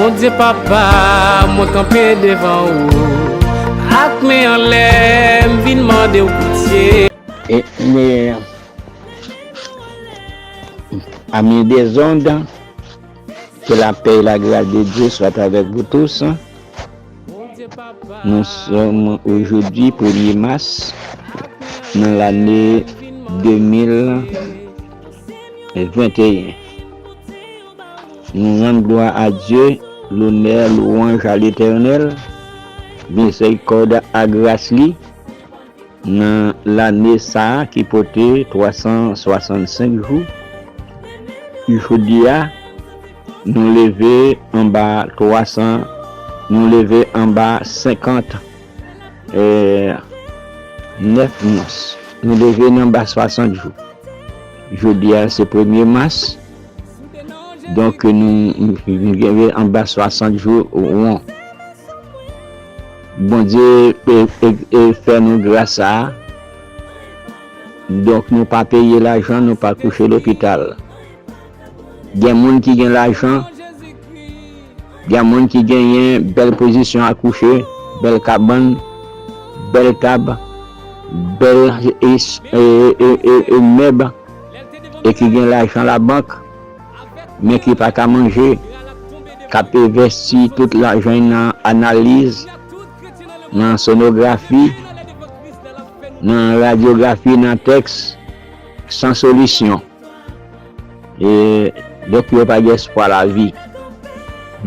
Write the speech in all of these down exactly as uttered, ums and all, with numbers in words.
Bondye papa, mwen kanpe devan ou, ak men anlè, m vin mande w pitye. E, men, amis des ondes, que la paix et la grâce de Dieu soient avec vous tous. Nous sommes aujourd'hui premier mars dans l'année deux mille vingt et un. Nou rann glwa a Dye, lonè, lwanj a Letènèl, mizèrikòd a gras li, nan lane sa a ki pote twa san swasannsenk jou, jodi a, nou leve anba twa san, nou leve anba senkant, eh, nèf mwa. Nou leve nan anba swasant jou. Jodi a, se premye mas. Donk, nou, nou gen anba swasant jou won. Bondye e, e, e fè nou gras sa a. Donk, nou pa peye lajan, nou pa kouche lopital. Gen moun ki gen lajan, gen moun ki genyen bèl pozisyon a kouche, bèl kabann, bèl tab, bèl e, e, e, e, e mèb, e ki gen lajan labank, men ki pa ka manje, k ap envesti tout lajan nan analiz, nan sonografi, nan radyografi, nan tèks, san solisyon. E, donk, yo pa gen espwa lavi.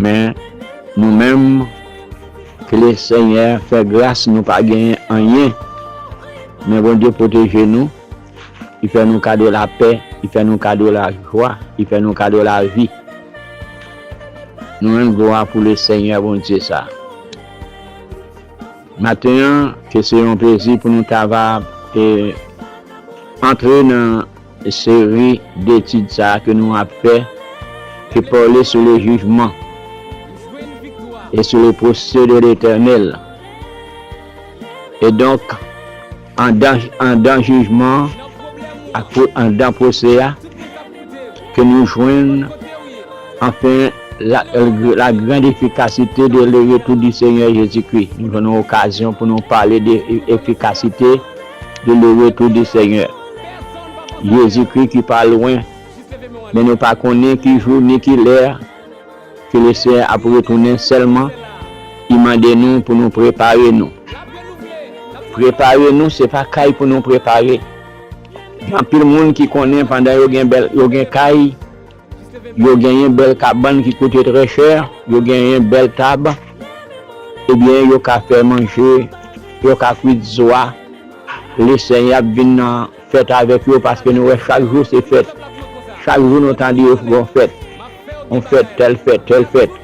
Men, nou menm, ke Lesenyè fè gras, nou pa genyen anyen. Men Bondye pwoteje nou, li fè nou kado lapè, li fè nou kado lajwa, li fè nou kado lavi. Nou rann glwa pou Lesenyè Bondye sa. Maten an, ke se yon plezi pou nou ta va, e, antre nan seri detid sa a ke nou ap fè, ki pale sou le jijman e sou le pwose de Letènèl. E donk, andan, andan jijman an ak pwo-, andan pwose a, ke nou jwenn, anfen, la, la grande efficacité de le retour du Seigneur Jésus-Christ. Nou jwenn yon okazyon pou nou pale de efikasite de le retour du Seigneur. Jezikri ki pa lwen, men nou pa konnen ki jou ni ki lè ke Lesenyè ap retounen, sèlman li mande nou pou nou prepare nou. Prepare nou, se pa kay pou nou prepare. Gen anpil moun ki konnen pandan yo gen bèl, yo gen kay, yo genyen bèl kabann ki koute trè chè, yo genyen bèl tab, ebyen, yo ka fè manje, yo ka kwit zwa. Lesenyè ap vin nan fèt avèk yo, paske nou wè chak jou se fèt. Chak jou nou tande yo fè yon fèt. Yon fèt, tèl fèt, tèl fèt.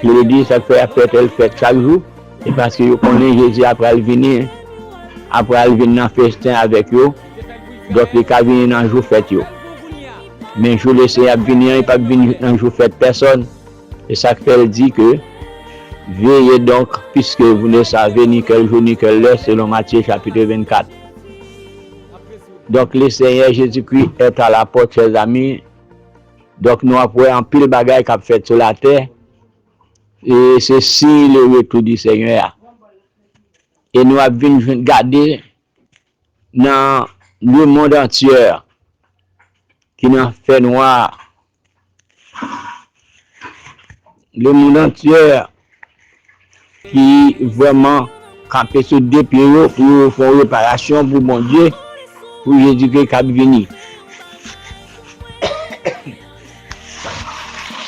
Yo di sa k fè y ap fè tèl fèt chak jou. Se paske yo konnen Jezi ap pral vini, ap pral vin nan festen avèk yo. Donk, li ka vini nan jou fèt yo. Men jou Lesenyè ap vini an, li p ap vin nan jou fèt pèsòn. Se sa k fè l di ke, Veillez donc, puisque vous ne savez ni quel jour ni quelle heure, selon Matthieu chapitre vingt-quatre. Donk, Lesenyè Jezikri est à la porte, chers amis. Donk, nou ap wè anpil bagay k ap fèt sou latè. E se siy le retour du Seigneur a. E nou ap vin jwenn, gade nan le monde entier ki nan fènwa. Le monde entier ki vrèman kanpe sou de pye yo pou yo fè yon reparasyon pou Bondye, pou Jezikri k ap vini.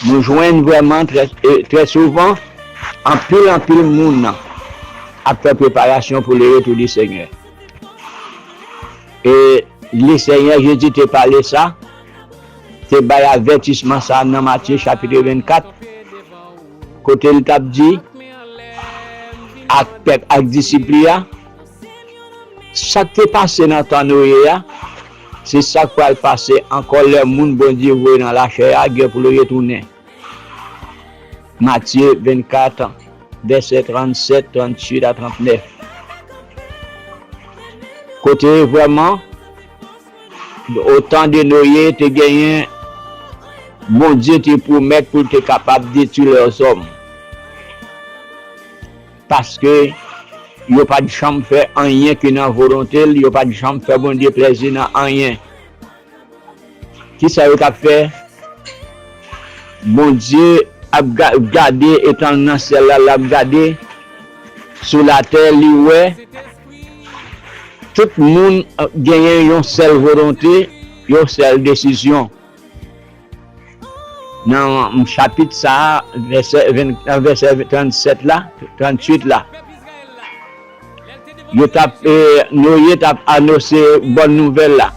Nou jwenn vrèman trè, e, trè souvan, anpil, anpil moun ap fè preparasyon pou le retour du Seigneur. E Lesenyè Jezi te pale sa, te bay avètisman sa nan Matye chapit vennkat, kote l t ap di ak pèp, ak disip li a, sa k te pase nan tan Noye a, se sa k pral pase ankò lè moun Bondye voye nan lachè a gen pou l retounen. Matye vennkat, vèsè trannsèt, tranntuit a trantnèf. Kote vrèman, o tan de Noye, te genyen, Bondye te pwomèt pou l te kapab detwi lèzòm. paske yo pa t janm fè anyen ki nan volonte l, yo pa t janm fè Bondye plèzi nan anyen. Kisa yo t ap fè? Bondye ap ga- gade etan l nan syèl la, l ap gade sou latè, li wè tout moun genyen yon sèl volonte, yon sèl desizyon. Nan chapit sa a, vèsè ven- nan vèsè trannsèt la, tranntuit la, yo t ap, e, Noye t ap anonse bòn nouvèl la,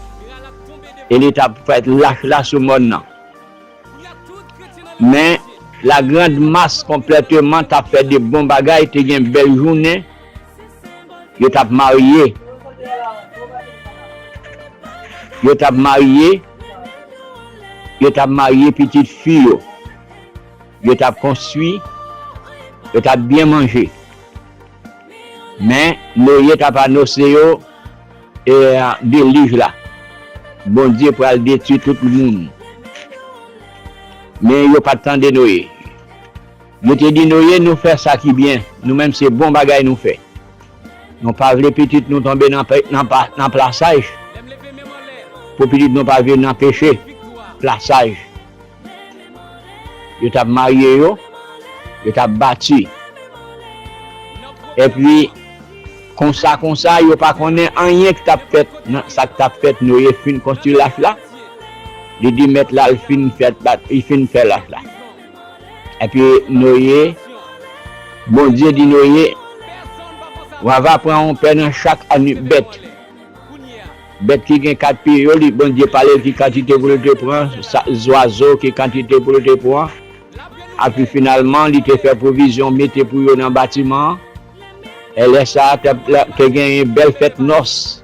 e li t ap fè lach la sou mòn nan. Men, lagrand mas konplèteman t ap fè de bon bagay, te gen bèl jounen, yo t ap marye. Yo t ap marye, yo t ap marye pitit fi yo. Yo t ap konstwi, yo t ap byen manje. Men, Noye t ap anonse yo, e, delij la. Bondye pral detwi tout moun. Men yo pa t tande Noye. Yo te di Noye, "Nou fè sa ki byen. Nou menm, se bon bagay nou fè. Nou pa vle pitit nou tonbe nan pe- nan pa- nan plasaj. Pou pitit nou pa viv nan peche." Plasaj. Yo t ap marye yo, yo t ap bati. Epi, konsa, konsa, yo pa konnen anyen ki t ap fèt nan sa k t ap fèt. Noye fin konstwi lach la. Li di mèt la, l fin fè, li fin fè lach la. Epi Noye, Bondye di Noye, "W a va pran yon pè nan chak ani- bèt. Bèt ki gen kat pye yo, li, Bondye pale l ki kantite pou l te pran, sa- zwazo ki kantite pou l te pran." Epi finalman, li te fè pwovizyon mete pou yo nan batiman an. E lè sa a, te, te genyen bèl fèt nòs.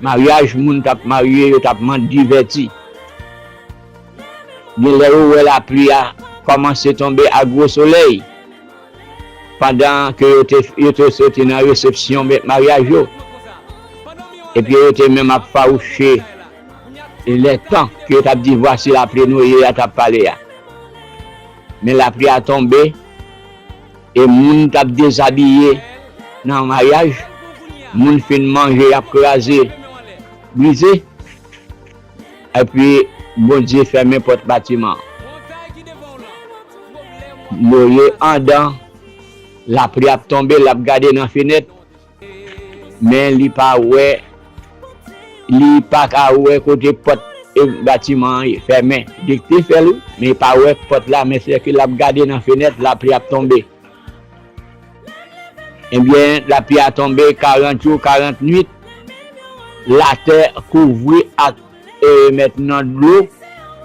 Maryaj, moun t ap marye, yo t ap man- divèti. Gen lè yo wè lapli a kòmanse tonbe a gwo solèy, pandan ke yo te, yo te soti nan resepsyon me- maryaj yo. Epi yo te menm ap fawouche lè tan ke yo t ap di, "Vwasi lapli Noye a t ap pale a." Men lapli a tonbe, e moun t ap dezabiye nan maryaj, moun fin manje, y ap kraze, brize, epi Bondye fèmen pòt batiman an. Noye andan, lapli ap tonbe, l ap gade nan fenèt, men li pa wè, li pa ka wè kote pòt, e, batiman an ye, fèmen. Li te fè l, wi, men li pa wè pòt la, men sèke l ap gade nan fenèt, lapli ap tonbe. Ebyen, lapli a tonbe karant jou, karant nuit, latè kouvri ak, e, mentnan dlo,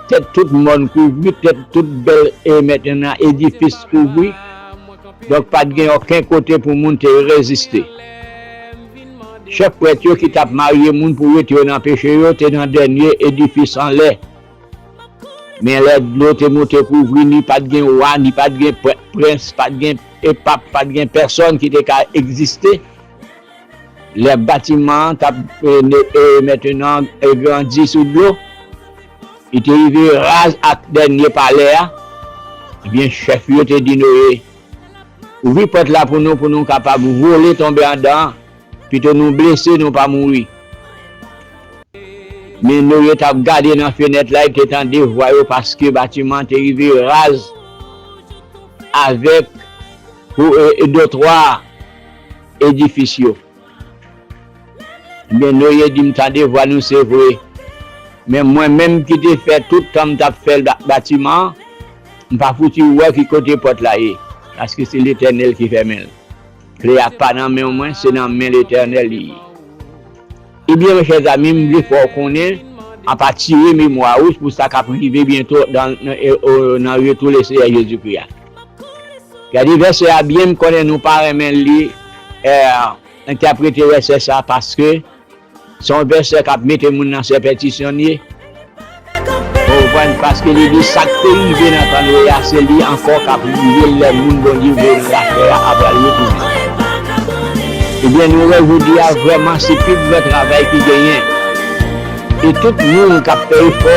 tèt tout mòn kouvri, tèt tout bèl, e, mentnan edifis kouvri. Donk, pa t gen okenn kote pou moun te reziste. Chèf prèt yo ki t ap marye moun pou wete yo nan peche yo te nan dènye edifis anlè. Men lè dlo te moute kouvri, ni pa t gen wa, ni pa t gen prè- prens, pa t gen, e, pap, pa t gen pèsòn ki te ka egziste. Lè batiman an t ap, e, ne- e, mentnan, e, grandi sou dlo, li te rive raz ak dènye palè a. Ebyen, chèf yo te di Noye, "Ouvri pòt la pou nou, pou nou kapab vole tonbe andan an. Pito nou blese, nou pa mouri." Men Noye t ap gade nan fenèt la, li te tande vwa yo, paske batiman an te rive raz avèk, pou, e, e, dotwa edifis yo. Ebyen, Noye di, "M tande vwa nou, se vre. Men mwen menm ki te fè tout tan m t ap fè ba- batiman an, m pa fouti wè ki kote pòt la ye, paske se Letènèl ki fèmen l. Kle a pa nan men mwen, se nan men Letènèl li ye." Ebyen, chèzami, m vle fè w konnen, a pa tire memwa ou pou sa k ap rive byento nan, nan, e, o, nan retou Leseyè Jezikri a. Gade vèsè a byen, m konnen nou pa renmen li, e, entèprete vèsè sa, paske se yon vèsè k ap mete moun nan sèpètisyon li ye. Ou konprann? Paske li di, "Sa k te rive nan tan Noye a, se li ankò k ap rive lè moun Bondye voye nan latè a apral retounen." Ebyen, nou wè jodi a vrèman se pi gran travay ki genyen. E tout moun k ap fè efò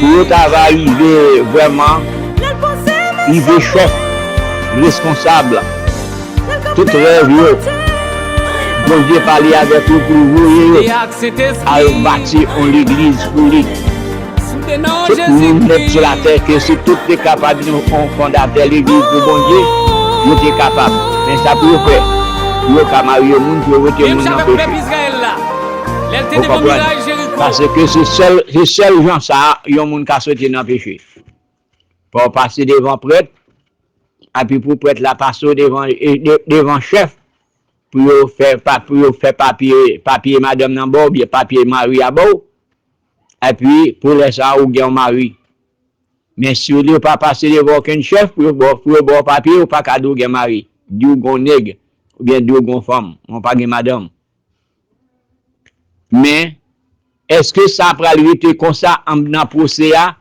pou yo ta va rive vrèman rive chèf, reskonsab, tout rèv yo, Bondye pale avèk ou pou voye yo al bati yon legliz pou li. Tout moun nèt sou latè, ke si tout te kapab yon, yon fondatè legliz pou Bondye, yo te kapab. Men sa pou yo fè, pou yo ka marye moun, pou yo wete moun nan peche. Ou konprann? Paske se sèl, se sèl jan sa a, yon moun ka soti nan peche. Fò w pase devan prèt, epi pou prèt la pase w devan, e, de-, devan chèf, pou yo fè pa-, pou yo fè papye, papye madanm nan ba w, oubyen papye mari a ba w, epi pou lè sa a ou gen yon mari. Men si w pa pase devan okenn chèf pou yo ba w, pou yo ba w papye, ou pa ka di w gen mari, di w gen yon nèg, oubyen di w gen yon fanm, mwen pa gen madanm. Men, èske sa pral rete konsa an, nan pwosè a?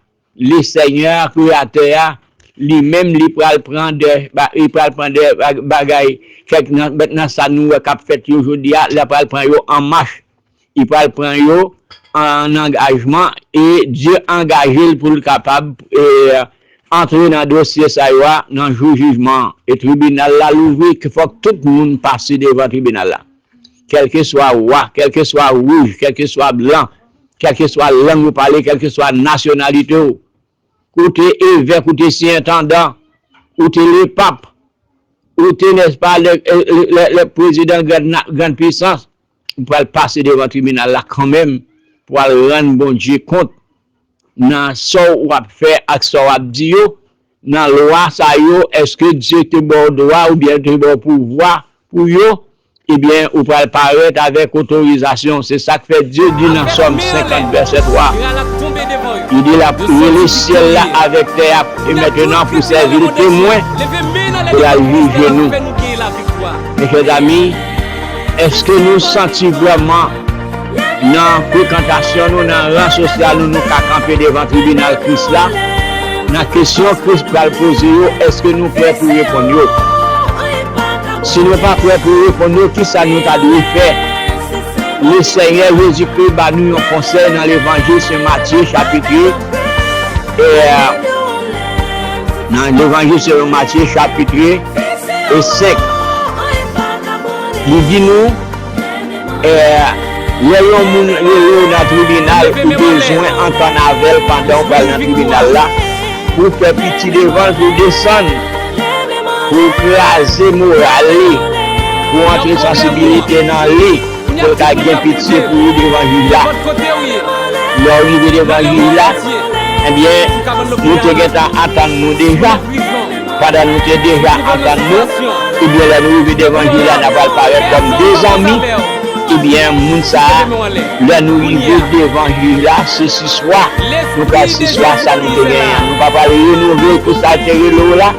Lesenyè a, Kreyatè a, li menm, li pral pran de, ba-, li pral pran de ba-, bagay, kèk nan, nan sa nou wè k ap fèt yo jodi a, li pral pran yo an mach. Li pral pran yo an angajman, e Dye angaje l pou l kapab, e, antre nan dosye sa yo a nan jou jijman an. E tribinal la louvri, fòk tout moun pase devan tribinal la. Kèlkeswa wa, kèlkeswa wouj, kèlkeswa blan, kèlkeswa lang ou pale, kèlkeswa nasyonalite w. Ou te evèk, ou te siyentandan, ou te lepap, ou te, nèspa, le, le, le, le prezidan grann na-, grann pisans, ou pral pase devan tribinal la kanmenm pou al rann Bondye kont nan sa w ap fè ak sa w ap di yo, nan lwa sa yo, èske Dye te ba w dwa oubyen te ba w pouvwa pou yo? Ebyen, ou pral parèt avèk otorizasyon. Se sa k fè Dye di nan Sòm senkant, vèsè twa, li di l ap rele syèl la avèk tè a, e mentnan pou sèvi l temwen, pou l al jije nou. Mezanmi, èske nou santi vrèman nan frekantasyon nou, nan ran sosyal nou, nou ka kanpe devan tribinal Kris la? Nan kesyon Kris pral poze yo, èske nou prè pou reponn yo? Si nou pa prè pou reponn yo, kisa nou ta dwe fè? Lesenyè Jezikri ba nou yon konsèy nan Levanjil Sen Matye, chapit, e, nan Levanjil Sen Matye, chapit, e, senk. Li di nou, e, lè yon moun rele w nan tribinal, ou bezwen antann avè l pandan w pral nan tribinal la, pou w fè piti devan l, pou w desann, pou w kraze moral li, pou w antre sansibilite nan li, pou l ka gen pitye pou ou devan jij la. Lè w rive devan jij la, ebyen, nou te gentan atann nou deja. Pandan nou te deja antann nou, ebyen, lè nou rive devan jij la, n a pral parèt kòm de zanmi. Ebyen, moun sa a, lè nou rive devan jij la, se siswa. Nou pral siswa sa nou te genyen an. Nou pa pral renouvle pou sa l te rele w la.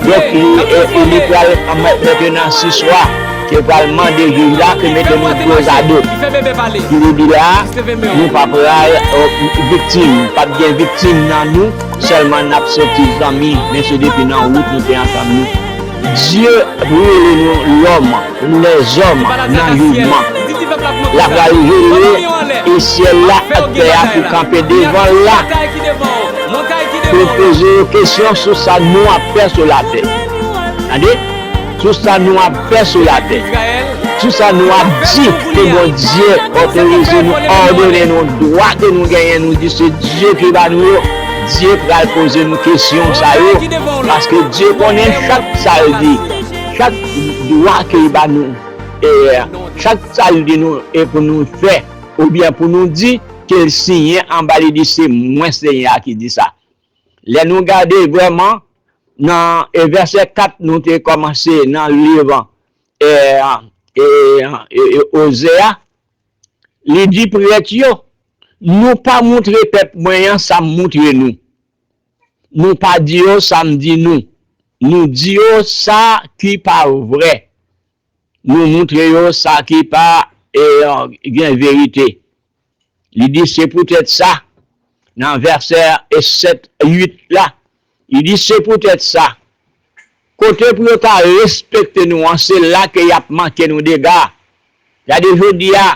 Donk, li, e, e li pral mèt, mèt nan siswa, ke pral mande jij la ke mete nou dozado. Ki vle di la, nou pa pral, e, viktim, p ap gen viktim nan nou, sèlman n ap soti zanmi, men se depi nan wout nou te antann nou. Dye rele nou lòm, lèzòm nan jijman. L ap rele e syèl la ak tè a pou kanpe devan l la, pou poze yo kesyon sou sa nou ap fè sou latè. Tande? Sou sa nou ap fè sou latè. Sou sa nou ap di ke Bondye otorize nou, òdone nou, dwa ke nou genyen, nou di se Dye ki ba nou yo. Dye pral poze nou kesyon sa yo, paske Dye konnen chak sa l di, chak dwa ke l ba nou, e chak sa l di nou e pou nou fè, oubyen pou nou di, ke l siyen anba, li di se mwen Senyè a ki di sa. Lè nou gade vrèman nan, e, vèsè kat, nou te kòmanse nan liv, e, e, e, e, Oze a, li di prèt yo, nou pa moutre pèp mwen an sa m moutre nou. Nou pa di yo sa m di nou. Nou di yo sa ki pa vrè. Nou moutre yo sa ki pa, e, gen verite. Li di, se poutèt sa, nan vèsè sèt, uit la, li di, se poutèt sa, kote pou yo ta respekte nou an, se la ke y ap manke nou dega. Gade jodi a,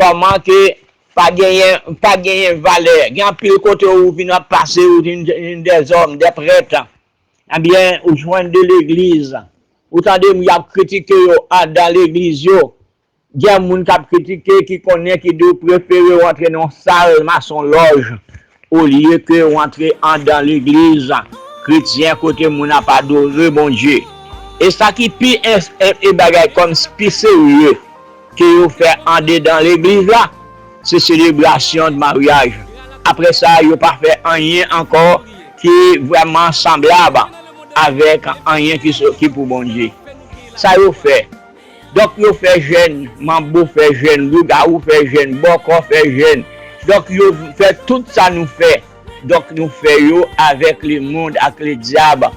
kòman ke pa genyen, pa genyen valè. Gen anpil kote ou vin ap pase, ou vin, vin dèzòm, dè prèt. Ebyen, ou jwenn de legliz. Ou tande y ap kritike yo andan legliz yo. Gen moun k ap kritike ki konnen ki di w prefere w antre nan yon sal mason lòj olye ke w antre andan legliz kretyen kote moun ap adore Bondye. E sa ki pi e bagay kòm pi serye ke yo fè andedan legliz la, se selebrasyon maryaj. Apre sa, yo pa fè anyen ankò ki vrèman sanblab avèk anyen ki, ki pou Bondye. Sa yo fè. Donk, yo fè jèn, manbo fè jèn, lougawou fè jèn, bòkò fè jèn. Donk, yo fè tout sa nou fè. Donk, nou fè yo avèk lemonn ak ledyab.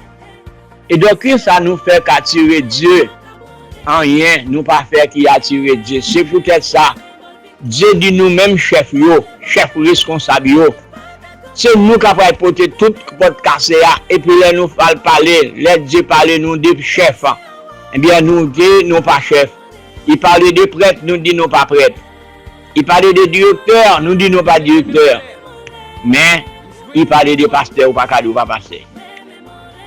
E donk, ki sa nou fè k atire Dye? Anyen nou pa fè ki atire Dye. Se poutèt sa, Dye di nou menm chèf yo, chèf reskonsab yo, se nou k ap al pote tout pòt kase a, epi lè nou al pale, lè Dye pale nou de chèf, ebyen, nou di nou pa chèf. Li pale de prèt, nou di nou pa prèt. Li pale de direktè, nou di nou pa direktè. Men, li pale de pastè, ou pa ka di ou pa pastè.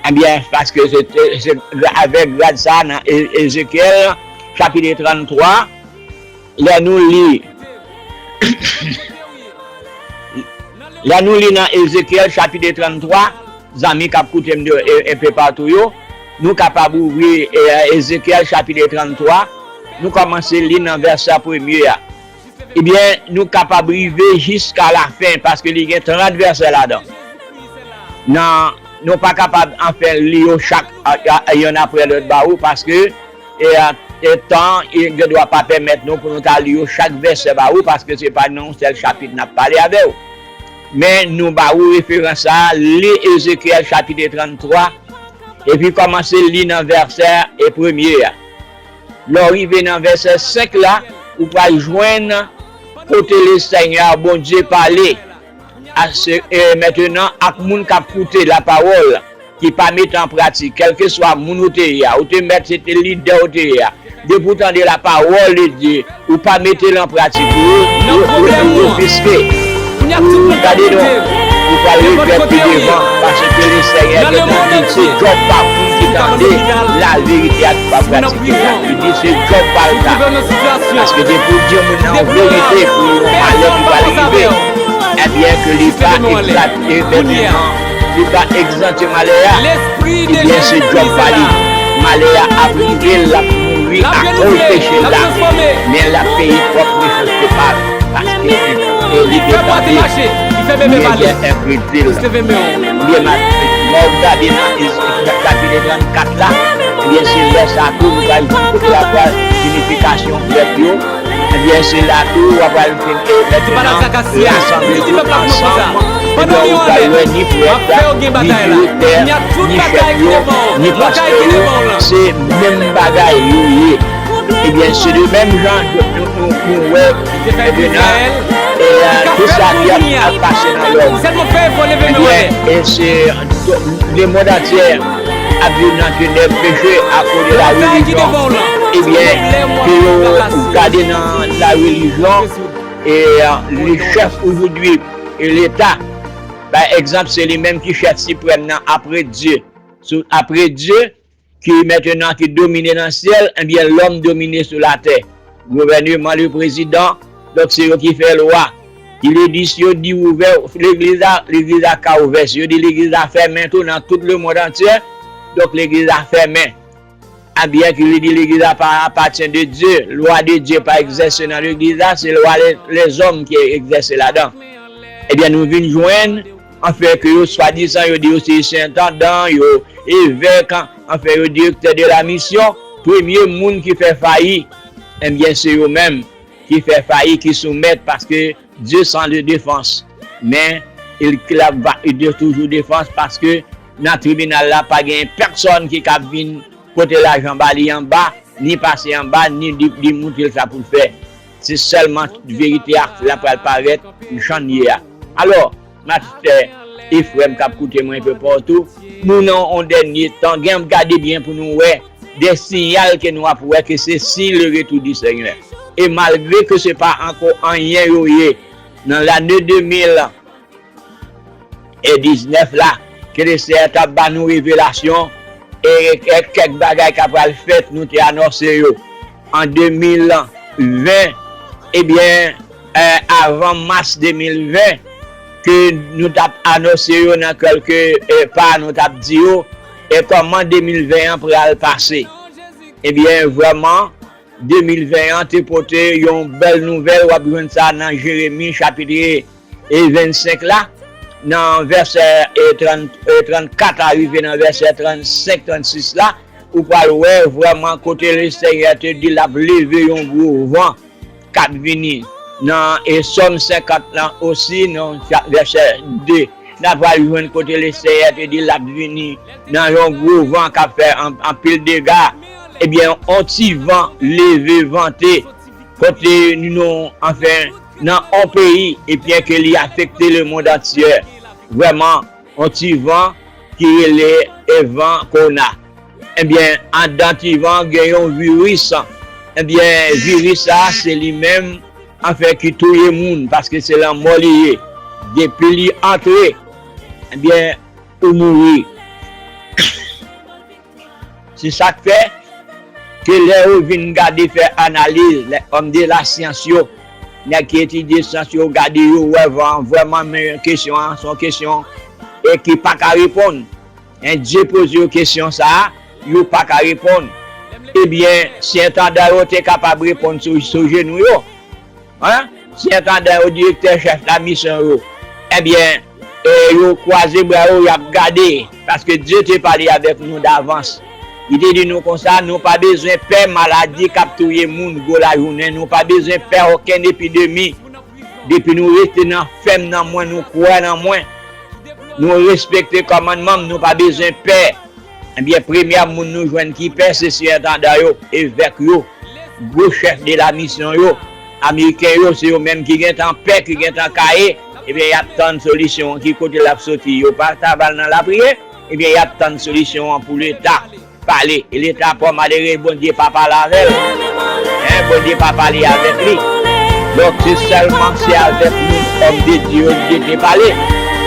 Ebyen, paske se, se avèk grad sa nan E-, Ezekyèl, chapit tranntwa, lè nou li, lè nou li nan Ezekyèl, chapit tranntwa, zanmi k ap koute m de, e, enpe patou yo, nou kapab ouvri, e, Ezekyèl, chapit tranntwa, nou kòmanse li nan vèsè premye a. Ebyen, nou kapab rive jiska lafen, paske li gen trant vèsè ladan. Nan, nou pa kapab, anfen, li yo chak, a, a, yonn apre lòt ba ou, paske, e, a, e tan, e, gendwa pa pèmèt nou pou nou ta li yo chak vèsè ba ou, paske se pa nan yon sèl chapit n ap pale avè w. Men, nou ba ou referans sa a, li Ezekyèl chapit tranntwa, epi kòmanse li nan vèsè, e, premye a. Lè w rive nan vèsè senk la, ou pral jwenn kote Lesenyè Bondye pale a se, e, mentenan ak moun k ap koute lapawòl, ki pa mete an pratik, kèlkeswa moun ou te ye a, ou te mèt se te lidè ou te ye a, depi w tande lapawòl de Dye, ou pa mete l an pratik, ou, ou, ou, ou refiske. Ou gade non, ou pral regrèt pi devan, paske Lesenyè gentan di se djòb pa moun ki tande laverite a ki pa pratike a. Li di se djòb pa l la. Paske depi w di yon moun nan yon verite pou yon malè ki pral rive, ebyen ke li pa egzante menm jan, li pa egzante malè a, ebyen se djòb pa li. Malè a ap rive l, l ap mouri akoz peche l la, men l ap peye pwòp mechanste pa l, paske li te tante, li te tante, li te enkredil. Ebyen, lè w gade nan Ezekyèl chapit trannkat la, ebyen, se lè sa tou nou pral jwenn kote la pral sinifikasyon vèb yo. Ebyen, se la tou w ap pral fin e mentenan rasanble tout ansanm, ebyen, ou pral wè ni prèt la, ni direktè, ni chèf yo, ni pastè yo, se menm bagay yo ye. Ebyen, se de menm jan nou, nou, nou wè, ebyen, nan, e, e, tout sa ki ap, ap pase nan lòm. Ebyen, e se lemonn antye ap viv nan tenèb peche akoz de la relijyon. Ebyen, ke yo gade nan la relijyon, e, e, le chèf ojodwi, e Leta, pa egzanp, se li menm ki chèf siprèm nan apre Dye. Sou, apre Dye, ki mentenan ki domine nan syèl, ebyen, lòm domine sou latè. Gouvèneman, le prezidan, donk, se yo ki fè lwa. Ki le di, si yo di ouvè legliz la, legliz la ka ouvè. Si yo di legliz la fèmen tou nan tout lemonn antye, donk, legliz la fèmen. Ebyen, ki le di legliz la pa apatyen de Dye, lwa de Dye pa egzèse nan legliz la, se lwa lè, lèzòm ki egzèse ladan. Ebyen, nou vin jwenn, anfen, ke yo swadizan, yo di yo se sentandan, yo evèk, anfen, yo direktè de la misyon, premye moun ki fè fayi, ebyen, se yo menm ki fè fayi, ki soumèt, paske Dye san de defans. Men, il, il a, va, il de toujou defans, paske nan tribinal la, pa gen pèsòn ki ka vin pote lajan ba li anba, ni pase anba, ni di, di montre l sa pou l fè. Se sèlman verite a la pral parèt jan l ye a. Alò, ma chè e frè m k ap koute mwen enpe patou, nou nan yon dènye tan, gen gade byen pou nou wè de siyal ke nou ap wè ke se siy le retour du Seigneur. E malgre ke se pa ankò anyen yo ye nan lane de mil e diznèf la, ke Lesenyè t ap ba nou revelasyon, e, e kèk bagay k ap pral fèt, nou te anonse yo an de mil ven, ebyen, e, avan mas de mil ven, ke nou t ap anonse yo nan kèlke, e, pa, nou t ap di yo, e kòman de mil ven an pral pase. Ebyen, vrèman, de mil ven an te pote yon bèl nouvèl. W ap jwenn sa nan Jeremi chapit, e, vennsenk la, nan vèsè, e, trant, e, trannkat a rive nan vèsè trannsenk, trannsis la, ou pral wè vrèman kote Lesenyè te di l ap leve yon gwo van k ap vini. Nan, e, Sòm senkant lan osi, nan cha-, vèsè de, n a pral jwenn kote Lesenyè te di l ap vini nan yon gwo van k ap fè an-, anpil dega. Ebyen, on ti van leve vante kote nou, anfen, nan on peyi, ebyen ke li afekte lemonn antye. Vrèman, on ti van ki rele, e, van kowona. Ebyen, anndan ti van gen yon viris. Ebyen, viris sa, se li menm, anfen, ki touye moun, paske se lanmò li ye. Depi li antre, ebyen, ou mouri. Se sa k fè ke lè yo vin gade, fè analiz, lè òm de lasyans yo, nèg ki etidye syans yo, gade, yo wè van an vrèman, men kesyon an se yon kesyon, e, ki pa ka reponn. Endye poze yo kesyon sa a, yo pa ka reponn. Ebyen, si entandan yo te kapab reponn sou, sou jenou yo, en, si entandan yo direktè chèf lamisyon yo, ebyen, e, yo kwaze bra yo, y ap gade, paske Dye te pale avèk nou davans. Li te di nou konsa, nou pa bezwen pè maladi k ap touye moun gwo lajounen, nou pa bezwen pè okenn epidemi. Depi nou rete nan fèm nan mwen, nou kwè nan mwen, nou respekte kòmandman m, nou pa bezwen pè. Ebyen, premye moun nou jwenn ki pè, se siyentandan yo, evèk yo, gwo chèf de lamisyon yo, ameriken yo, se yo menm ki gentan pè, ki gentan kaye. Ebyen, y ap tann solisyon an, ki kote l ap soti. Yo pa ta ba l nan lapriyè, ebyen, y ap tann solisyon an pou Leta pale. E Leta pa malere, Bondye pa pale avè l. En, Bondye pa pale avèk li. Donk, se sèlman se avèk moun, òm de Dye yo, Dye te pale.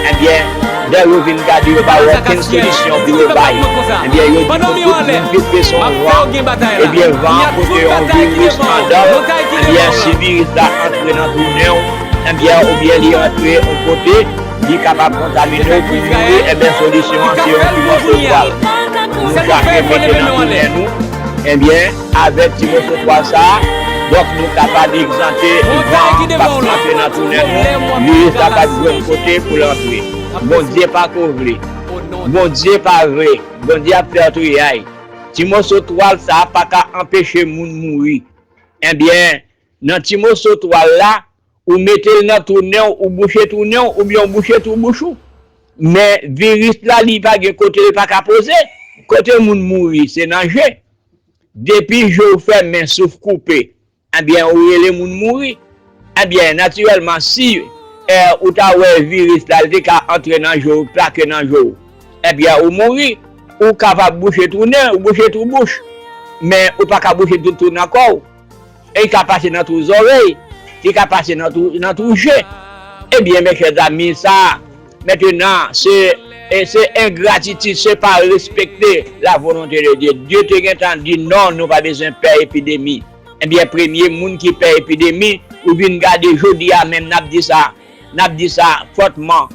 Ebyen, lè yo vin gade, yo pa wè okenn solisyon pou yo bay. Ebyen, yo di, tout moun ki pè se yon van. Ebyen, van an pote yon viris anndan l. Ebyen, si viris la antre nan tou nen w, ebyen, oubyen li antre yon kote, li kapab kontamine w pou w mouri, ebyen, solisyon an, se yon ti mòso twal. Nou chache mete nan tou nen nou, ebyen, avèk ti mòso twal sa a, donk, nou kapab egzante van k ap antre nan tou nen nou, viris la p ap jwenn kote pou l antre. Bondye pa ko vle. Bondye pa vle. Bondye ap fè triyay. Ti mòso twal sa a pa ka anpeche moun mouri. Ebyen, nan ti mòso twal la, ou mete l nan tou nen w, ou bouche tou nen w, oubyen ou bouche tou bouch ou. Men viris la, li pa gen kote l pa ka poze. Kote moun mouri, se nan je. Depi je w fèmen, souf koupe, ebyen, ou rele moun mouri. Ebyen, natirèlman, si, e, ou ta wè viris la, li te ka antre nan je w, plake nan je w, ebyen, ou mouri. Ou kapab bouche tou nen, ou bouche tou bouch. Men, ou pa ka bouche tout tou nan kò w. E li ka pase nan twou zòrèy, li ka pase nan twou, nan twou je. Ebyen, mezanmi, sa, mentenan, se, e se engratitid, se pa respekte la volonte de Dye. Dye te gentan di, non, nou pa bezwen pè epidemi. Ebyen, premye moun ki pè epidemi, ou vin gade jodi a menm, n ap di sa, n ap di sa fòtman.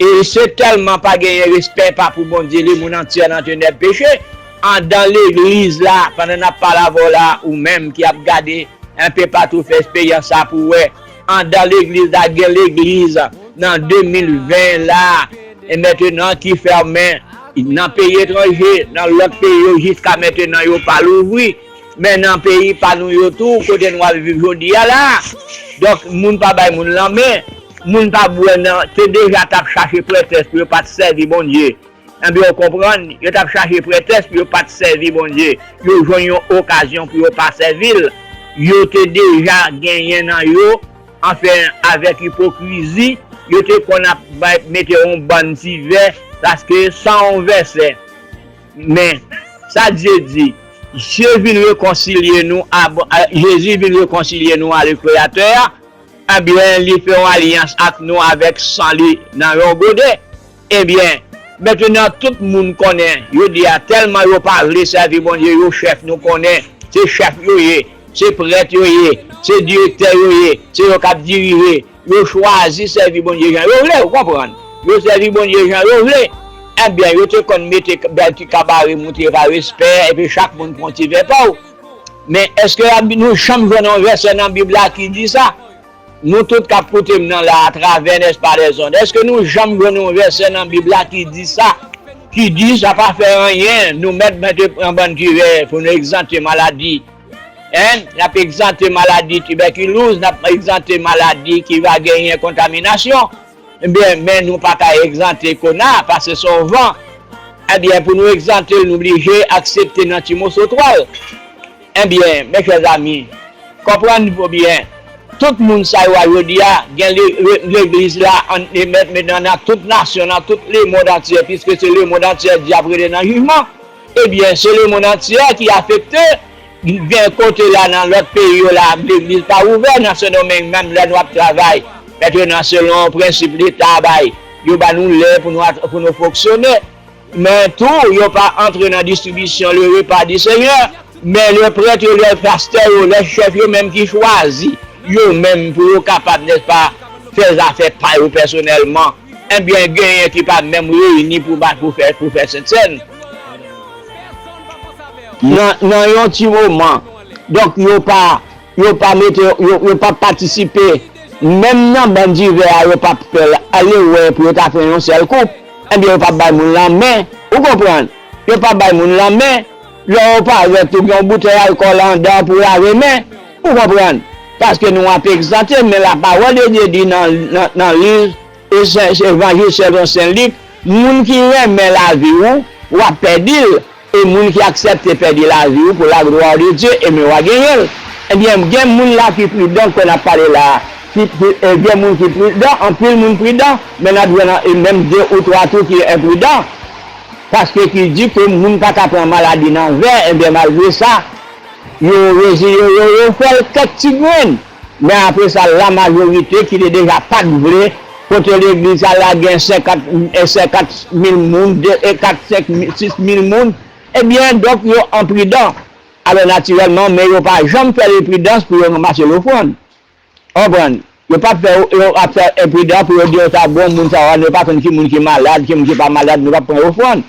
E se tèlman pa genyen respè pa pou Bondye, lemonn antye nan tenèb peche. Andan legliz la, pandan n ap pale avè w la, ou menm ki ap gade enpe patou, fè esperyans sa pou w wè. Andan legliz la, gen legliz nan de mil ven la, e mentenan ki fèmen nan peyi etranje, nan lòt peyi yo, jiska mentenan yo pa louvri. Men nan peyi pa nou yo tou, kote nou al viv jodi a la, donk, moun pa bay moun lanmen. Moun pa bwè nan, te deja t ap chache pretèks pou yo pa t sèvi Bondye. Ebyen, ou konprann, yo t ap chache pretèks pou yo pa t sèvi Bondye. Yo jwenn yon okazyon pou yo pa sèvi l. Yo te deja genyen nan yo, anfen, avèk ipokrizi, yo te konn ap bay, mete yon bann ti vè, paske san yon vèsè. Men, sa Dye di, Dye vin rekonsilye nou a, a, Jezi vin rekonsilye nou a le Kreyatè a, ebyen, li fè yon alyans ak nou avèk san li nan yon gode. Ebyen, Mentenan, tout moun konnen, yo di a, tèlman yo pa vle sèvi Bondye, yo chèf, nou konnen, se chèf yo ye, se prèt yo ye, se direktè yo ye, se yo k ap dirije, yo chwazi sèvi Bondye jan yo vle, ou konprann? Yo sèvi Bondye jan yo vle. Ebyen, yo te konn mete bèl ti kabarim ou te pa respè, epi chak moun pran ti vè pa w. Men èske nou janm jwenn yon vèsè nan Bib la ki di sa? Nou tout k ap koute m nan la atravè, nèspa, lèzond, èske nou janm jwenn yon vèsè nan Bib la ki di sa? Ki di sa pa fè anyen, nou mèt mete pran bann ki vè pou nou egzante maladi. Hein? N ap egzante maladi tibèkilouz, n ap egzante maladi ki va genyen kontaminasyon. Ebyen, men nou pa ka egzante kona, paske se yon van. Ebyen, pou nou egzante l, nou blije aksepte nan ti moso twal. Ebyen, mes chers amis, konprann byen, tout moun sa yo a jodi a, gen le- le- legliz la, an- e mèt- mèt nan, nan tout nasyon, nan tout lemonn antye, piske se lemonn antye dyab rele nan jijman. Ebyen, se lemonn antye ki afekte. Gen kote la, nan lòt peyi yo la, legliz pa ouvè, nan Sendomeng menm, lè nou ap travay, mentenan, selon prensip Leta bay, yo ba nou lè pou nou at- pou nou fonksyone. Men tou, yo pa antre nan distribisyon le repa di Senyè. Men le prèt yo, le pastè yo, le chèf yo menm ki chwazi yo menm pou yo kapab, nèspa, fè zafè pa yo pèsonèlman. Ebyen, genyen ki pa menm reyini pou ba- pou fè pou fè sentsèn. Nan, nan yon ti moman. Donk, yo pa, yo pa mete, yo, yo pa patisipe. Menm nan bann divè a, yo pa fè l ale wè pou yo ta fè yon sèl koup. Ebyen, yo pa bay moun lanmen. Ou konprann? Yo pa bay moun lanmen. Lè yo parèt, ou gen yon boutèy alkòl anndan pou lave men. Ou konprann? Paske nou ap egzante, men lapawòl de Dye di nan, nan, nan liv e Sen- Evanjil selon Sen Lik, moun ki renmen lavi w, w ap pèdi l, e moun ki aksepte pèdi lavi w pou la gloire de Dieu, ebyen w a genyen l. Ebyen, gen moun la ki pridan, kò n ap pale la, ki, ki, e gen moun ki pridan, anpil moun pridan, men n ap jwenn e menm de ou twa tou ki enpridan. Paske ki di ke moun pa ka pran maladi nan vè, ebyen, malgre sa, yo reziye yo, yo fè l kèk ti grenn. Men apre sa, lamajorite ki te deja pa t vle, kote legliz sa la gen senkant, e, senkant mil moun, de, e, kat, senk mil, sis mil moun, ebyen, donk, yo enpridan. Alò, natirèlman, men yo pa janm fè lepridans pou yo ranmase lofrann. Konprann? Yo p ap fè, yo ap fè enpridan pou yo di, yo ta bon, moun sa yo, nou pa konn ki moun ki malad, ki moun ki pa malad, nou p ap pran ofrann.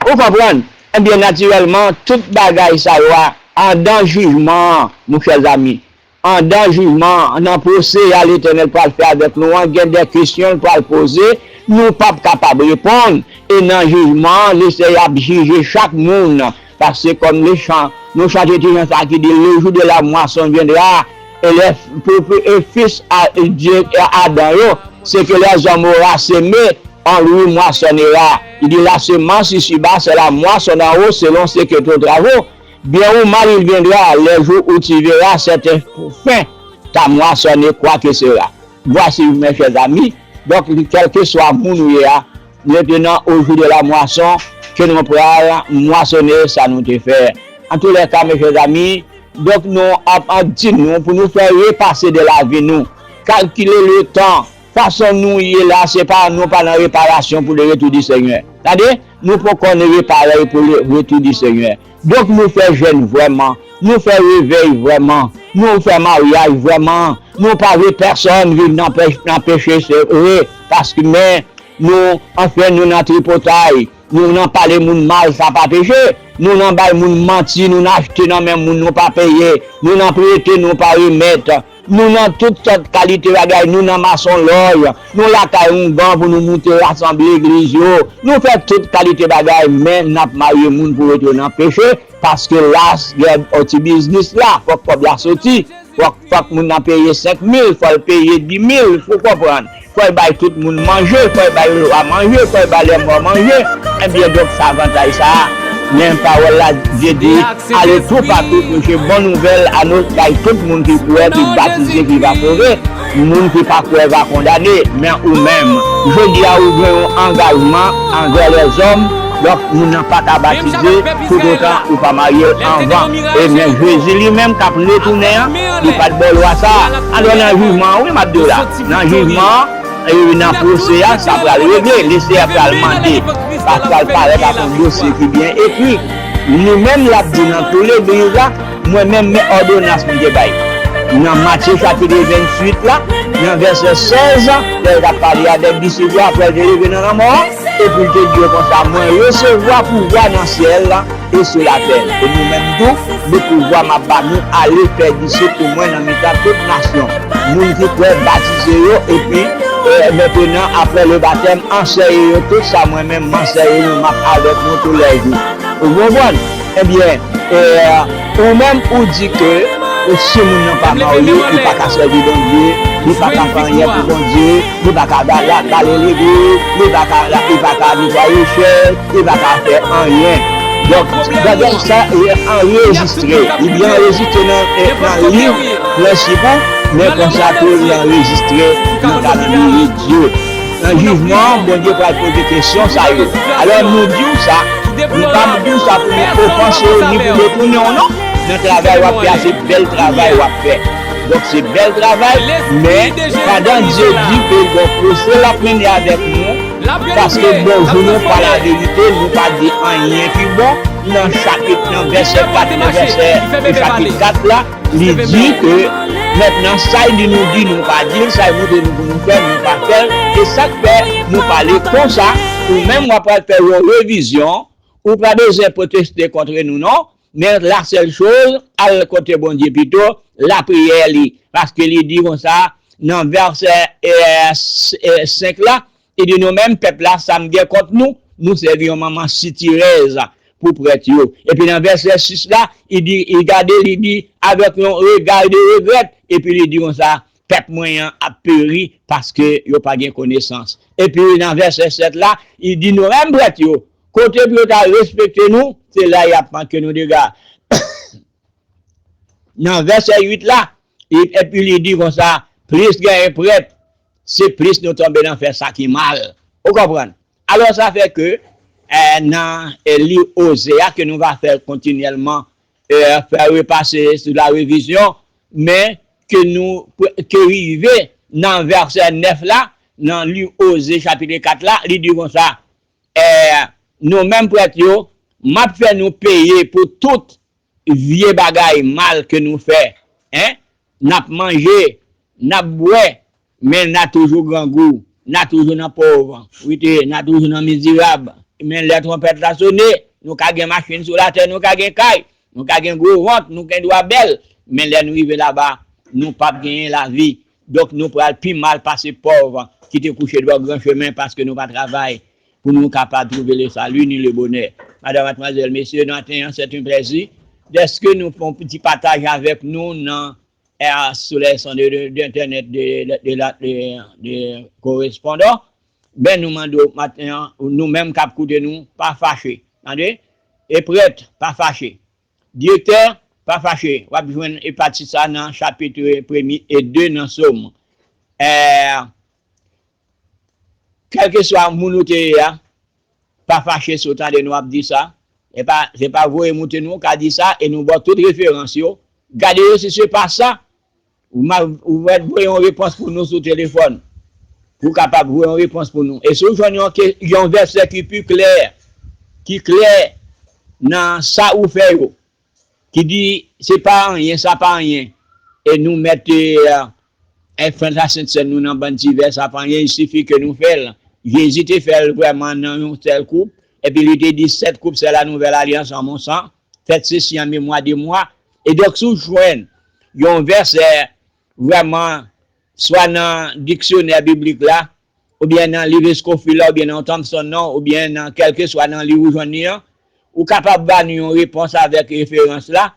Ou konprann? Ebyen, natirèlman, tout bagay sa yo a, andan jijman an, mon chè zami, andan jijman an, nan pwosè a Letènèl pral fè avèk nou an, gen de kesyon l pral poze, nou p ap kapab reponn. E nan jijman an, Leseyè ap jije chak moun. Paske kòm le chan, nou chante ti chan sa ki di, le jour de la moisson viendra, et les, et fils à Dieu, à Adam yo, ce que les hommes aura semé, on lui moissonnera. Il dit, la semence ici-bas, c'est la moisson d'en haut, selon ce que tes travaux. Bien ou mal, il viendra, le jour où tu verras, c'est fin, ta moissonne, quoi que sera. Voici, mes chers amis, donk, kèlkeswa moun ou ye a, maintenant, au jour de la moisson, ke nou pral mwasone sa nou te fè. Antoulèka, mes chers amis, donk, nou ap, ap di nou pou nou fè repase de lavi nou, kalkile le tan, fason nou ye la, se pa, nou pa nan reparasyon pou le retour du Seigneur. Tande, nou poko nan repare pou le retour du Seigneur. Donk, nou fè jèn vrèman, nou fè revèy vrèman, nou fè maryaj vrèman, nou pa vle pèsonn viv nan pè- nan peche, se vre, paske men nou, anfen, nou nan tripotay, nou nan pale moun mal, sa pa peche, nou nan bay moun manti, nou nan achte nan men moun, nou pa peye, nou nan prete, nou pa remèt, nou nan tout sòt kalite bagay, nou nan masonlòj, nou lakay oungan pou nou moute rasanble legliz yo, nou fè tout kalite bagay, men n ap marye moun pou rete nan peche, paske la, gen yon ti biznis la, fòk kòb la soti, fòk, fòk moun nan peye senk mil, fò l peye dis mil, ou konprann? Fò l bay tout moun manje, fò l bay lwa manje, fò l bay lèmò manje. Ebyen, donk, se avantay sa a. Men pawòl la, Dye di, ale toupatou, preche bon nouvèl a nou, bay tout moun ki kwè, ki batize, ki va sove, moun ki pa kwè va kondane. Men ou menm, jodi a, ou gen yon angajman anvè lèzòm, donk, moun nan pa ka batize toutotan ou pa marye l anvan. E men Jezi li menm k ap retounen an, li pa t ba w lwa sa a. Alò, nan jijman an, wi, m ap di w la, nan jijman an, e nan pwosè a, sa pral regle. Leseyè pral mande Paske l parèt ak yon dosye ki byen ekri. Li menm l ap di nan tou legliz la, mwen menm men òdonans mwen te bay. Nan Matye chapit venntuit la, nan vèsè sèz, lè l t ap pale avèk disip yo apre l te leve nan lanmò a, epi l te di yo konsa, mwen resevwa pouvwa nan syèl la e sou latè. E nou menm tou, de pouvwa m ap ba nou, ale fè disip pou mwen nan mitan tout nasyon. Moun ki kwè, batize yo, epi, e, mentenan, apre le batèm, anseye yo tout sa mwen menm m anseye nou, m ap avèk nou toulèjou. Ou konprann? Ebyen, e, ou menm ou di ke, e, si moun nan pa marye, li pa ka sèvi Bondye, li pa ka fè anyen pou Bondye, li pa ka ba-, la-, bale legliz, li pa ka, la-, li pa ka netwaye chèz, li pa ka fè anyen. Donk, bagay sa, e, anrejistre. Li byen anrejistre nan, e, nan liv prensip ou, men konsa tou li anrejistre nan kalandriye Dye. Nan jijman an, Bondye pral poze kesyon sa yo. Alò, nou di w sa, nou pa di w sa pou nou ofanse w ni pou detounen w non. Nan travay w ap fè a, se bèl travay w ap fè. Donk, se bèl travay, men pandan Dye di ke gon pwosè l ap mennen avèk nou, paske bon, jou nou pa laverite, nou pa di anyen ki bon, nan chapit, nan vèsè kat, nan vèsè, nan chapit kat la, li di ke mentnan sa l di nou di, nou pa di l, sa l montre nou pou nou fè, nou pa fè l, e sa k fè nou pale konsa, ou menm w ap pral fè yon revizyon, ou pa bezwen pwoteste kont nou non, men la sèl choz, al kote Bondye pito, lapriyè li, paske li di konsa, nan vèsè, e, s-, e, senk la, li di nou menm pèp la, sa m gen kont nou, nou sèvi yon manman sitirèz pou prèt yo. Epi nan vèsè sis la, li di, li gade, li di, avèk yon rega de regrèt, epi li di konsa, pèp mwen an ap peri paske yo pa gen konesans. Epi nan vèsè sèt la, li di nou menm prèt yo, kote pou yo ta respekte nou, se la y ap manke nou dega. Nan vèsè uit la, e, epi li di konsa, plis genyen prèt, se plis nou tonbe nan fè sa ki mal. Ou konprann? Alò, sa fè ke, e, nan, e, liv Oze a ke nou va fè kontinyèlman, e, fè repase sou la revizyon, men ke nou, ke rive nan vèsè nèf la, nan liv Oze chapit kat la, li di konsa, e, nou menm prèt yo, m ap fè nou peye pou tout vye bagay mal ke nou fè, en, n ap manje, n ap bwè, men n a toujou grangou, n a toujou nan pòv, wi, te, n a toujou nan mizerab. Men lè twonpèt la sone, nou ka gen machin sou latè, nou ka gen kay, nou ka gen gwo vant, nou gen dwa bèl, men lè nou rive laba, nou p ap genyen lavi. Donk, nou pral pi mal pase pòv ki te kouche bò gran chemen paske nou pa travay pou nou kapab trouve le salut ni le bonheur. Madanm, madmwazèl, mesye, nan maten an, c'est un plaisir dèske nou fè yon ti pataj avèk nou nan, e, sou les ondes de, de, de, de, de, de, de, de korespondan. Ben, nou mande w maten an, nou menm k ap koute nou, pa fache. Tande? E prèt, pa fache. Direktè, pa fache. W ap jwenn epati sa nan chapit premye e de nan Sòm. E, kèlkeswa moun ou te ye a, pa fache si w tande nou ap di sa. E pa, se pa voye moute nou ka di sa e nou ba w tout referans yo. Gade yo si se pa sa. Ou ma-, ou mèt voye yon repons pou nou sou telefòn. Pou w kapab voye yon repons pou nou. E si w jwenn yon ke-, yon vèsè ki pi klè, ki klè nan sa ou fè yo, ki di, se pa anyen, sa pa anyen. E nou mèt, e, e, fè sa sent sèn nou nan bann ti vè, sa pa anyen, il sifi ke nou fè l. Jezi te fè l vrèman nan yon sèl koup, epi li te di, sèt koup, c'est la nouvelle alliance en mon sang, faites ceci en mémoire de moi. E donk, si w jwenn yon vèsè vrèman, swa nan diksyonè biblik la, oubyen nan liv Scofield la, oubyen nan Thompson nan, oubyen nan kèlkeswa nan liv ou jwenn li an, ou kapab ba nou yon repons avèk referans la,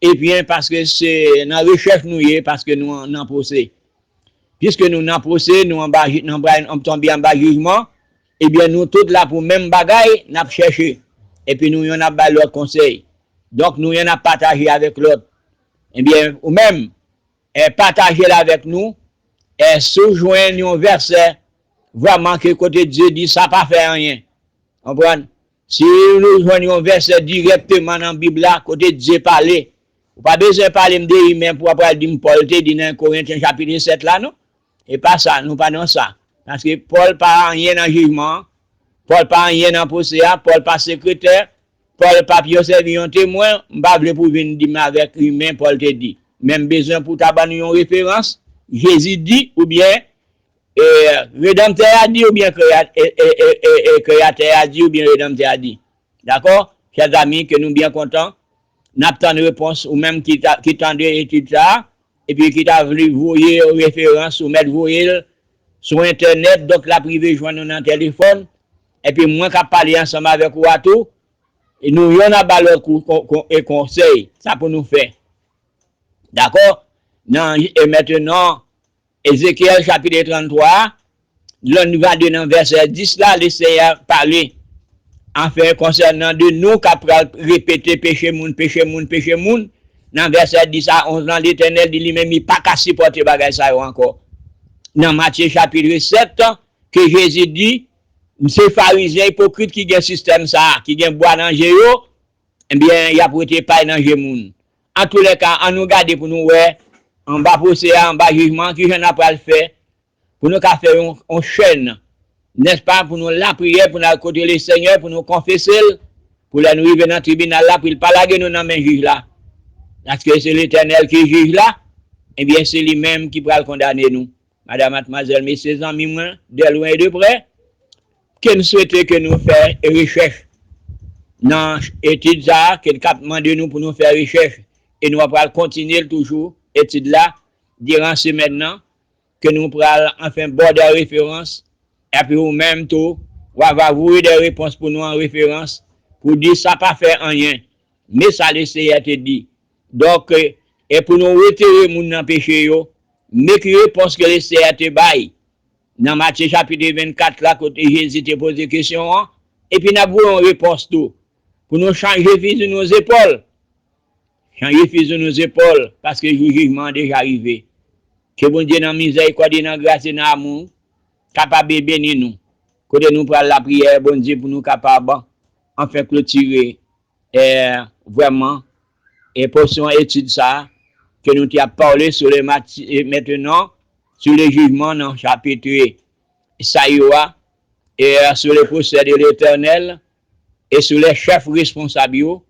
ebyen, paske se nan rechèch nou ye, paske nou an, nan pwose. Piske nou nan pwose, nou anba ji-, nou anba, nou tonbe anba jijman, ebyen, nou tout la pou menm bagay, n ap chèche. Epi nou yonn ap bay lòt konsèy. Donk, nou yonn ap pataje avèk lòt. Ebyen, ou menm, e, pataje l avèk nou. E, si w jwenn yon vèsè vrèman ke kote Dye di sa pa fè anyen. Konprann? Si nou jwenn yon vèsè dirèkteman nan Bib la, kote Dye pale, ou pa bezwen pale m de imè pou w ap pral di m Pòl te di nan Korentyen chapit sèt la, non. E pa sa, nou pa nan sa. Paske Pòl pa anyen nan jijman an. Pòl pa anyen nan pwosè a, Pòl pa sekretè, Pòl p ap yon sèvi yon temwen, m pa vle pou w vin di m avèk imen Pòl te di. Men m bezwen pou w ta ban nou yon referans. Jezi di, oubyen e, Redanmtè a di, oubyen Kreyatè a di, oubyen Redanmtè a di. Dakò? Chè zanmi, ke nou byen kontan. N ap tann repons ou menm ki ta, ki tande etid sa a, epi ki ta vle voye referans, ou mèt voye l sou entènèt, donk l ap rive jwenn nou nan telefòn, epi mwen k ap pale ansanm avèk ou a tou, e nou yonn ap ba lòt kou, kon, kon, e konsèy, sa pou nou fè. Dakò? Nan, e mentnan, Ezekyèl chapit tranntwa a, lè nou gade nan vèsè dis la, Lesenyè pale, anfen, konsènan de nou k ap pral repete peche moun, peche moun, peche moun, nan vèsè dis a onz lan, Letènèl di li menm li pa ka sipòte bagay sa yo ankò. Nan Matye chapit sèt, ke Jezi di, se Farizyen ipokrit ki gen sistèm sa a, ki gen bwa nan je yo, ebyen, y ap wete pay nan je moun. Antoulèka, ann nou gade pou nou wè, anba pwosè a, anba jijman, kijan n ap pral fè pou nou ka fè yon, yon chèn, nèspa, pou nou lapriyè, pou n al kote Lesenyè, pou nou konfese l, pou lè nou rive nan tribinal la, pou l pa lage nou nan men jij la. Paske se Letènèl ki jij la, ebyen, se li menm ki pral kondane nou. Madanm, madmwazèl, mesye, zanmi mwen, de lwen e de prè, ke n swete ke nou fè rechèch nan etid sa a, ke l k ap mande nou pou nou fè rechèch, e nou pral kontinye l toujou, etid la, diran semèn nan, ke nou pral, anfen, ba w de referans, epi ou menm tou, w a va voye de repons pou nou an referans, pou di sa pa fè anyen. Men sa Lesenyè te di. Donk, e, e pou nou retire moun nan peche yo, men ki repons ke Lesenyè te bay nan Matye chapit vennkat la, kote Jezi te poze kesyon an, epi n ap voye yon repons tou. Pou nou chanje fizi nou zepòl. Chanje fizi nou zepòl, paske jou jijman an deja rive. Ke Bondye nan mizèrikòd e nan gras e nan amou kapab beni nou. Kote nou pral lapriyè, Bondye, pou nou kapab, anfen, klotire, e, vrèman, e pòsyon etid sa a, ke nou te ap pale sou le mati-, e, mentnan, sou le jijman nan chapit sa yo a, e, sou le pwosè de Letènèl, e sou le chèf responsab yo,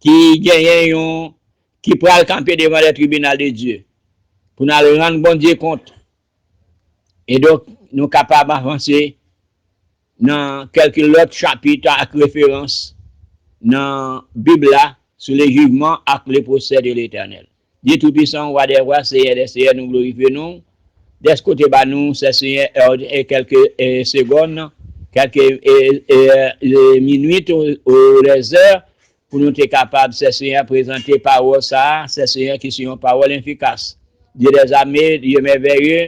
ki genyen yon, ki pral kanpe devan le tribinal de Dye, pou n al rann Bondye kont. E donk, nou kapab avanse nan kèlke lòt chapit ak referans nan Bib la sou le jijman ak le pwosè de Letènèl. Dye Toupisan, Wa dè wa, Seyè dè seyè, nou glorifye non w. Dèske w te ba nou, Sè Senyè, e, e kèlke, e, segòn, kèlke, e, e, e, minit ou, ou lèzè, pou nou te kapab, Sè Senyè, prezante pawòl sa a, Sè Senyè, ki se yon pawòl efikas. Dye dèzame, Dye mèvèye,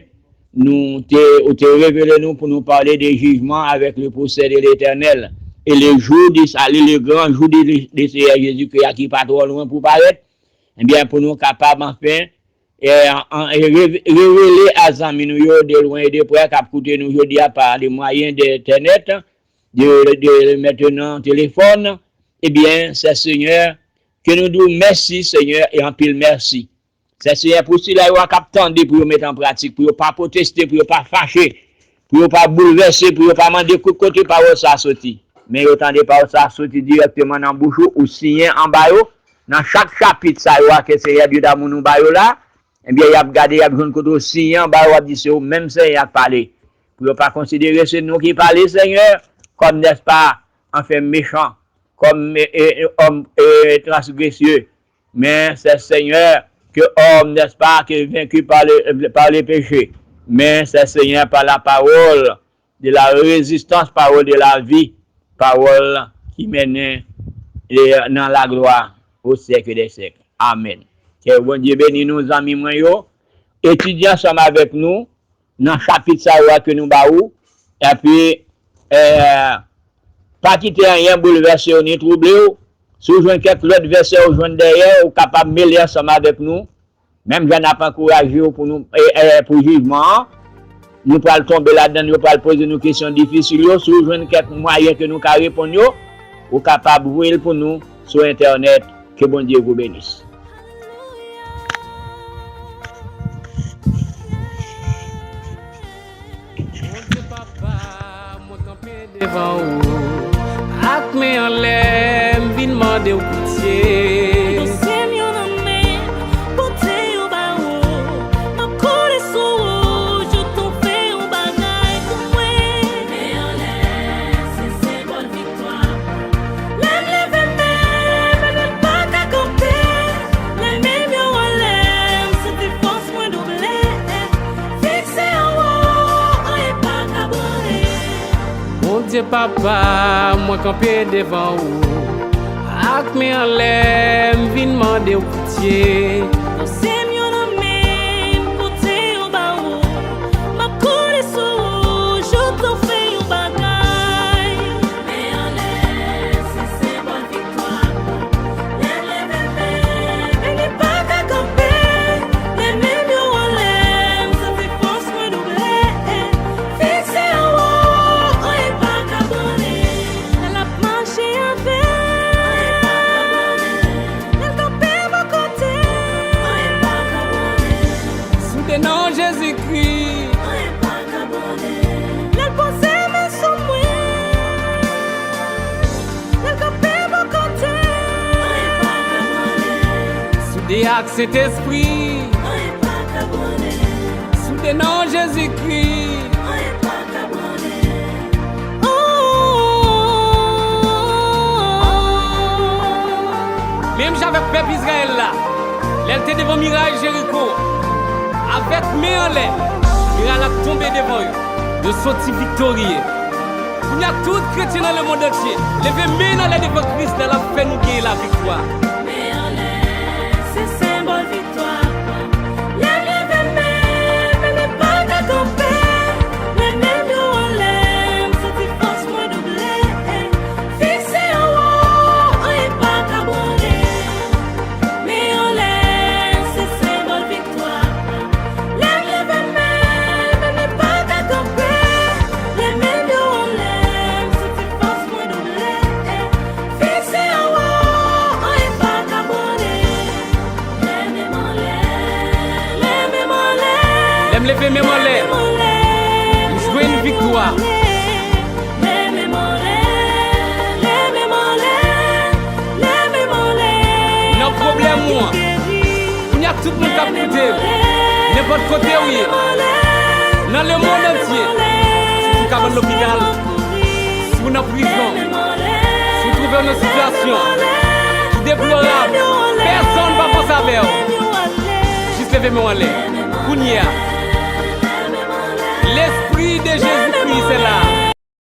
nou te, ou te revele nou pou nou pale de jijman avèk le pwosè de Letènèl. E le jou de sali, le gran jou de, de Seyè Jezikri a ki pa twò lwen pou parèt, ebyen, pou nou kapab, anfen, e, an, e, re-, revele a zanmi nou yo de lwen e de prè k ap koute nou jodi a pa le mwayen de entènèt, de, de mentnan telefòn, ebyen, Sè Senyè, ke nou di w mèsi, Senyè, e anpil mèsi. Sè Senyè, pou sila yo a k ap tande pou yo mete an pratik, pou yo pa pwoteste, pou yo pa fache, pou yo pa boulvèse, pou yo pa mande kote pawòl sa a soti. Men yo tande pawòl sa a soti dirèkteman nan bouch ou, ou siyen anba yo, nan chak chapit sa yo a ke Senyè Dye damou nou ba yo la, ebyen, y ap gade, y ap jwenn kote w siyen anba yo, w ap di se ou menm Senyè k pale. Pou yo pa konsidere se nou ki pale, Senyè, kòm, nèspa, anfen, mechan, kòm, e, e, e, òm, e, transgresye. Men se Senyè ke òm, nèspa, ke venki pa le, pa le peche. Men se Senyè pa la pawòl de la rezistans, pawòl de la vi, pawòl ki mennen, e, nan laglwa o syèk dè syèk. Amèn. Ke Bondye beni nou, zanmi mwen yo. Etidye ansanm avèk nou nan chapit sa yo a ke nou ba ou. Epi, e, pa kite anyen boulvèse w ni twouble w. Si w jwenn kèk lòt vèsè ou jwenn dèyè, ou kapab mele ansanm avèk nou. Menm jan n ap ankouraje w pou nou, e, e, pou jijman an, nou pral tonbe ladan l, yo pral poze nou kesyon difisil yo. Si w jwenn kèk mwayen ke nou ka reponn yo, ou kapab voye l pou nou sou entènèt. Ke Bondye vous bénisse. Bondye papa, mwen kanpe devan ou. Lè m vin mande w pitye. Dosye m yo nan men, pote yo ba ou. M ap koule sou ou, jouk tan w fè yon bagay pou mwen. Men anlè, se senbòl viktwa. Lè m leve men, men m pa ka kanpe. Lè men m yo anlè, m santi fòs mwen double. Fikse anwo, anyen pa ka branle. Bondye Papa, mwen kanpe devan ou. Ak men anlè, m vin mande w pitye. Dosye m yo nan men, m pote yo ba ou. M ap koule sou ou, jouk tan w fè yon bagay. Men anlè, se senbòl viktwa. Lè m leve men, men m pa ka kanpe. Lè men m yo anlè, m santi fòs mwen double. Fikse anwo, anyen pa ka branle. Lè l ap mache avè m, lè l kanpe bò kote m. Sou de non Jezikri. Lè l poze men sou mwen, lè l kanpe bò kote m. Sou de ak Sentespri. Sou de non Jezikri. Menm jan avèk pèp Izrayèl la, lè l te devan miray Jeriko, avèk men anlè, miray la tonbe devan yo. Yo soti viktorye. Kounye a, tout kretyen nan lemonn antye, leve men n anlè devan Kris la, l ap fè nou genyen laviktwa. Men anlè, se senbòl viktwa. Lè m leve men, men m pa ka kanpe. Lè men m yo anlè, m santi fòs mwen double. Fikse anwo, anyen pa ka branle. Men anlè, se senbòl viktwa. Lè m leve men, men m pa ka kanpe. Lè men m yo anlè, m santi fòs mwen double. Fikse anwo, anyen pa ka branle. Lè men m anlè, lè men m anlè. Lè m leve men m anlè, m jwenn viktwa. Lè men m anlè, lè men m anlè, lè men m anlè. Nan pwoblèm ou an, kounye a tout moun k ap koute m, nenpòt kote ou ye, nan lemonn antye, si w sou kabann lopital, si w nan prizon, si w twouve w nan sitiyasyon ki deplorab, pèsonn pa panse avè w. Jis leve men w anlè. Kounye a,